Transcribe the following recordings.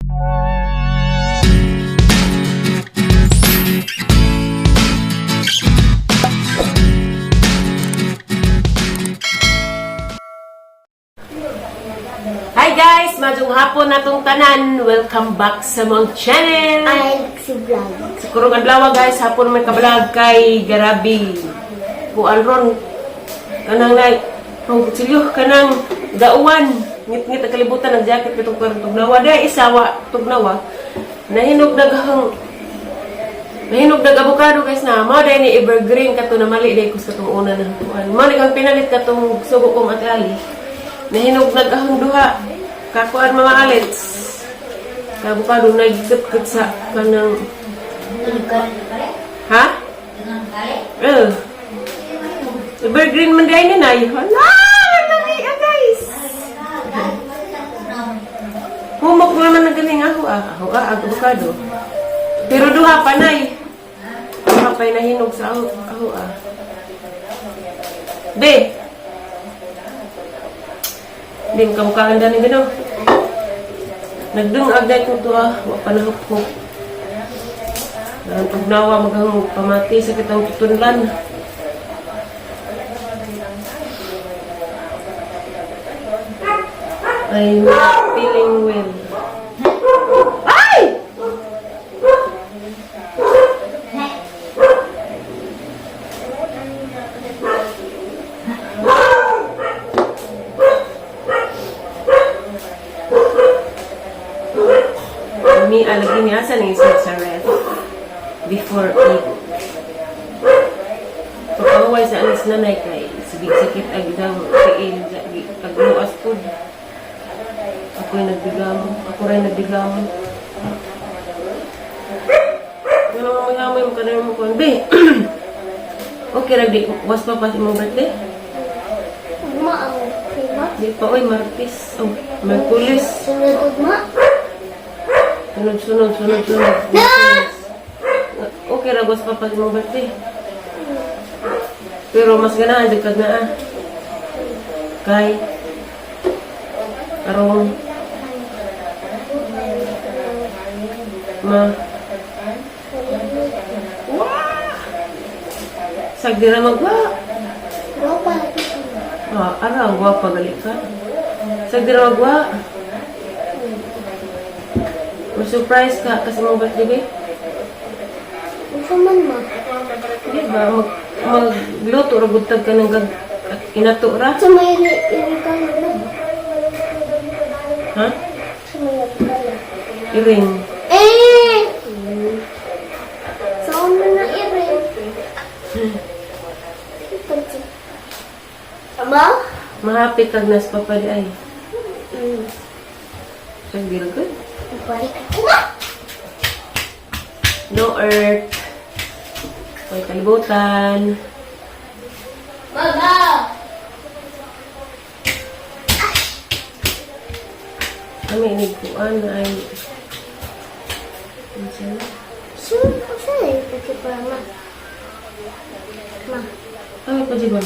Hi guys! Maayong hapon natong tanan. Welcome back sa mong channel. Ay, si vlog. Sa karong adlaw guys, hapon may ka-vlog kay Garabi. Kuan ron kanang like pang kutsilyo kanang gauwan ngit-ngit ang kalibutan ng jacket pitong karon tugnawa dai isa wa tugnawa nahinog naghang nahinog nag avocado guys, na mao dai ni evergreen kato na mali dai kus katong una na kuan mao ni kang pinalit katong sugo kong Ate Ali, nahinog nagahang duha kakuan mga alets ka avocado nagkut sa kanang ha. Eh. Evergreen man dai ni nay. Hala, lami ah, guys. Humok naman na galing ako ah. Ako ah, ang avocado. Pero duha pa nay. Duha pa nahinog sa aho, aho ah. Be. Di kamukhaan dani gano. Nagdung agday ko to ah, wa pa nahukhok. Ang tugnawa maghangog pamati sa kitang tutunlan. I'm not feeling well. Ay! Mi alagi niya sa nang sa ref before eat. Pagkahuway sa alis nanay kay sige sakit ag daw tiil pagluas pud. Ako'y nagbigamo. Ako rin nagbigamo. Ano mga ngamoy mo kanang mo kuan be? Okay ra di was pa pa imong birthday? Ugma ang prima. Di pa oy, Martes. Oh, Merkulis. Sunod ugma. Sunod sunod sunod sunod. Na! Okay ra was pa pa imong birthday. Pero mas ganahan jud kag naa. Kay karong ma Wah! Sagdi ra magwa. Guwapa. Ah, ara ang gwapa gali ka. Sagdi ra magwa. Ma-surprise ka kasi mong birthday ba? Unsa man ma? Di ba? Magluto ra gud tag ka ng gag inato ra. Sa may irikalo na. Ha? Sa may irikalo. Iring. Eh! Sa una na iring. Ama? Mahapit kag nas papa di ay. Sagdi ra gud. Balik ako ma! No earth. May kalibutan. Mama! Kami inigkuan ay ano siya na? Sino ko siya eh? Pati ma. Ma. Ay, pajibar.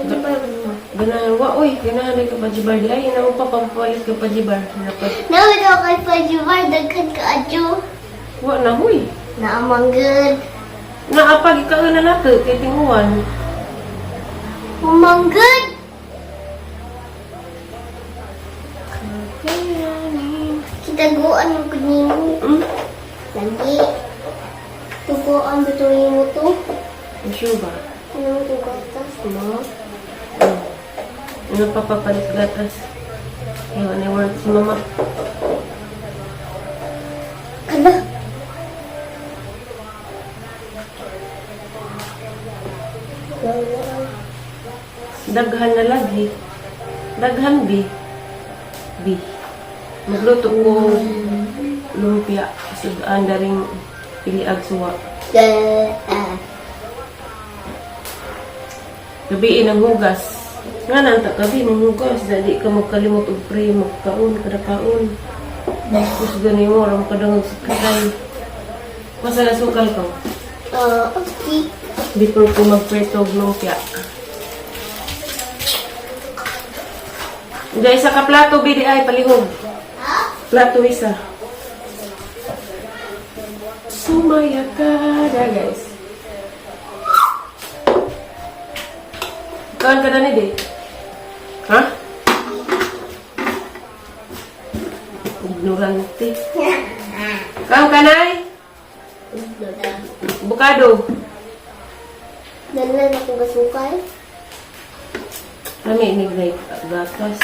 Pati para ma. Ganahan wa, oy, ganahan ka pajibar di ay, inaw pa pampalit ka pajibar. Napad, Nawid ako kay Pajubar, daghan ka adyo. wa na huy. Naamanggod. Naapag ikaw na nato kay tinguan. Umanggod! Kitaguan mo ko nimo. Lagi. Tuguan ba ito nimo to? Sure ba? Anong tugatas mo? Ano pa papalit gatas? Ayaw na work si mama. Ano? Daghan na lagi. Daghan bi. Bi. Magluto ko lumpia. Sudan daring piliag suwa. Gabiin ang hugas. Nga na ang gabi ng hugas. Dali ka magkalimot og pray, magkaon, kada kaon. Tapos gani mo, ram kadangag sa katay. Masala sukal ko. Okay. Before ko magpreto og lumpia. Diyan isa ka plato, BDI, palihog. Ha? Plato isa. Sumaya ka na, guys. Kaan ka na ni, Day? Ha? Ignorante. Kaan ka, Nay? Bukado. Nalan ako gasukal. Kami ni Nay gatas.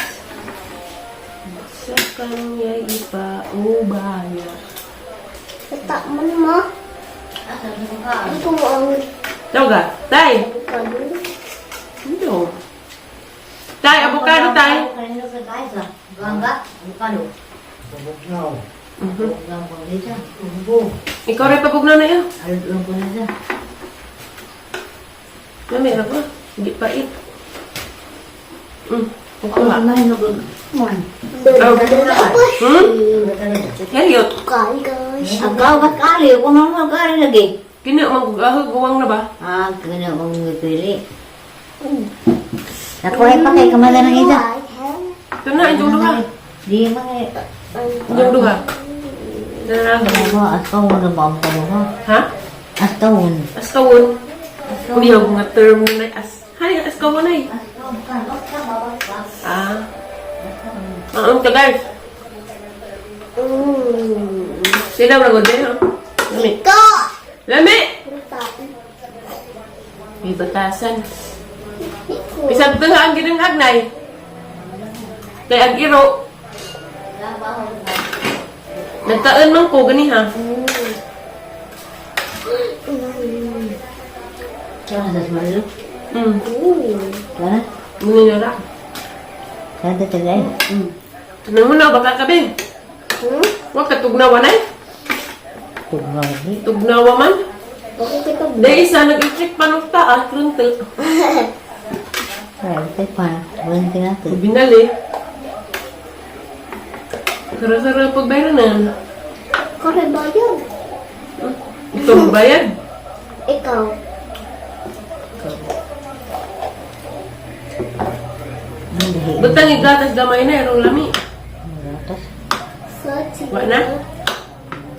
Sa kanya ipaubaya. Kata man mo. Ito mo ang Tawag ka? Tay! avocado. Ano? Tay, avocado, tay! Kanino sa guys ah? Ganga, avocado. Pabugnaw. Pabugnaw ko dito. Ubo. Ikaw rin pabugnaw na yun. Alon ko na siya. Lami ra ko. Hindi pait. Kuha. Ano ko? Man. Oh. Kayot. Kali guys. Agaw ba kali? Ko man kali lagi. Kini man kog guwang na ba? Ah, kini akong gipili. Nakuha pa kay kamala ng isa. Ito na, inyong duha. Di man eh. Inyong duha. Dara. Ano, astawon na ba ang pamuha? Ha? Astawon. Askawon. Uyaw nga term na as. Hay, askawon ay. Astawon ka. Basta ba? Ah. Ang ka guys. Sila ra gud eh. Lami. Ito. Lami. May batasan. Isang tuha ang ginang agnay. Kay ang iro. Nagtaan man ko gani ha. Kaya sa smalo. Kaya? Muna na ra. Kaya sa tagay. Tanong mo na baka kabe. Wa ka tugnawa nay. Tugnaw. Tugnawa man. Ako kita Dahil isa nag-check pa nung taas ron te. Kaya tayo pa. Walang tinatid. Binali. Sara-sara pagbayaran na. Kore ba yun? Ikaw magbayad. Ikaw. Butang igatas gamay na erong lami. Gatas. Sa Wa na?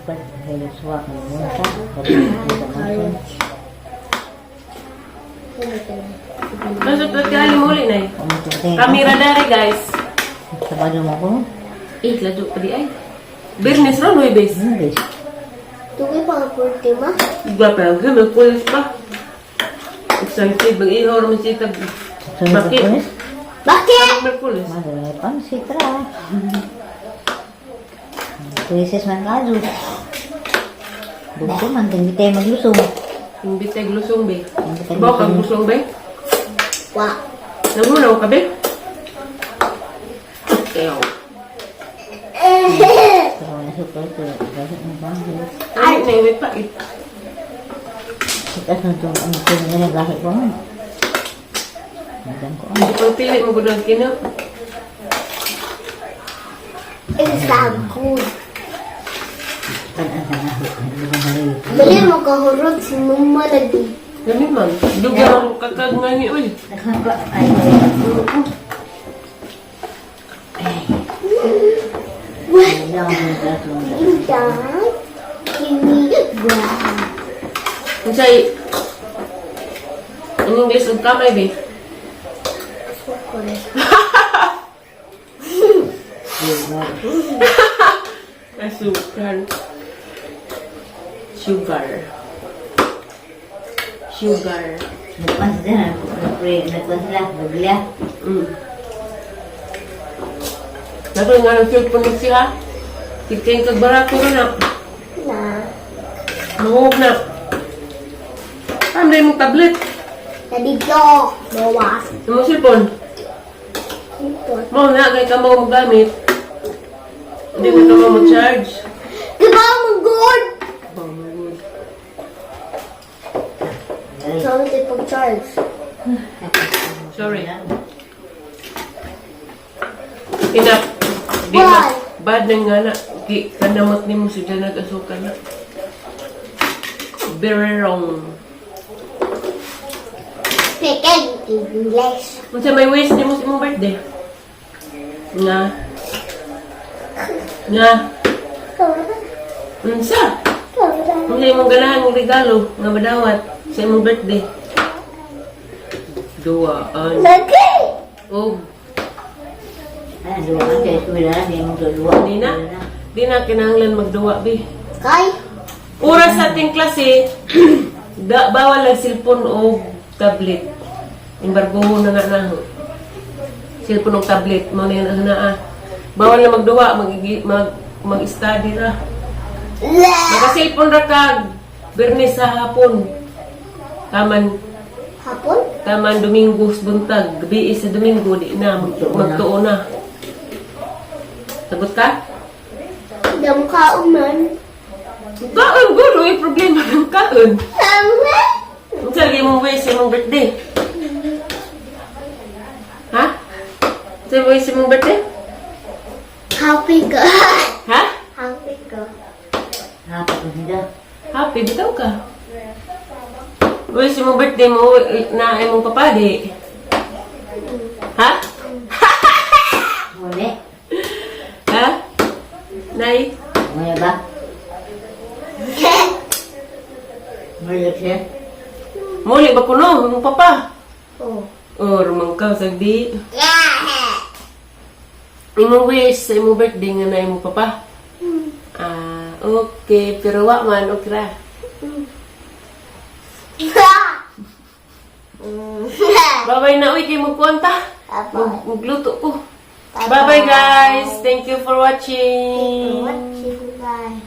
Dapat kayo suwa ka mo sa. Nasa pagkali mo ulit na eh. Kamera dere guys. Sabado mo ko. Eh, lado pa di ay. Birnes ron, Huwebes. English. Tuloy pa ang ultima. Iba pa, Merkulis pa. Excited, mag-ihaw naman siya tag... Sunod Bakit? ko. Bakit? Merkulis. Madalay pa sitra. Tuises man kajo. Bugto man tinggi tayo maglusong. Hindi tayo glusong, be. Hindi tayo Bawa kang glusong. glusong, be. Wa. Nangunaw ka, be? Ew. Pero nasuko ito. Bakit mo ba? Ay, naiwit pa eh. Sikas na itong ang tungo na gahi ko. Madam ko. Hindi pang pili mo gud ang kino. It's so good. Kanan na. Hindi ko haloy. Dali mo kahurot si mama lagi. Lami man. Duga ang kakag nga ni uy. Ay, What? You done? Give me a grab. Unsay in English ug kamay be. Chocolate. Asukal. Sugar. Sugar. Nagpan sila, nagpan sila, nagbilya. Nato nga ng cellphone ni siya. Tigkain kag barato na na. Na. Manguog na. Ano na yung tablet? Nabigyo. Bawas. Yung cellphone. Ito. Mo na kay ka mo gamit. Hindi ka ka mo charge. Diba mo good? Oh my God. Sorry, di pag-charge. Sorry. Enough. Di na. Why? Bad na nga na. Di kanamot ni mo si Janag Asuka na. Very wrong. Speaking English. Unsa may wish ni mo sa imong birthday? Nga. Nga. Unsa? Unsa imong ganahan mong regalo nga madawat sa imong birthday? Duwaan. Lagi. Og Ay, duwa ka kay eskwela, di mo duwa. di na. Di na kinahanglan magduwa bi. Kay. Oras sa ating klase, da, bawal ang cellphone o tablet. Embargo na nga na. Cellphone o tablet, mao na yan ang naa. Bawal na magduwa, mag-study ra. Maka-cellphone ra kag Bernes sa hapon. Taman Hapon? taman Domingo sa buntag, gabi sa Domingo di na magtuo na. Sagot ka? Dam ka uman. Kaon gulo, eh, problema ng kaon. Tama. Unsa lagi mong wish sa imong birthday? Ha? Unsa imong wish sa imong birthday? Happy ka. Ha? Happy ka. Hapon ko sila. Happy bitaw ka. Wish imong birthday mo na imong papadi. Ha? Muli. Ha? Nay? Muli ba? Muli siya. Muli ba kuno imong papa? Oh. Oh, rumang ka sagdi. Imong wish sa imong birthday nga na imong papa. Ah, okay, pero wa man okay ra. Bye-bye na uy kay magkuanta. Bye-bye. Magluto ko. Bye-bye, guys. Thank you for watching. Watching. Bye.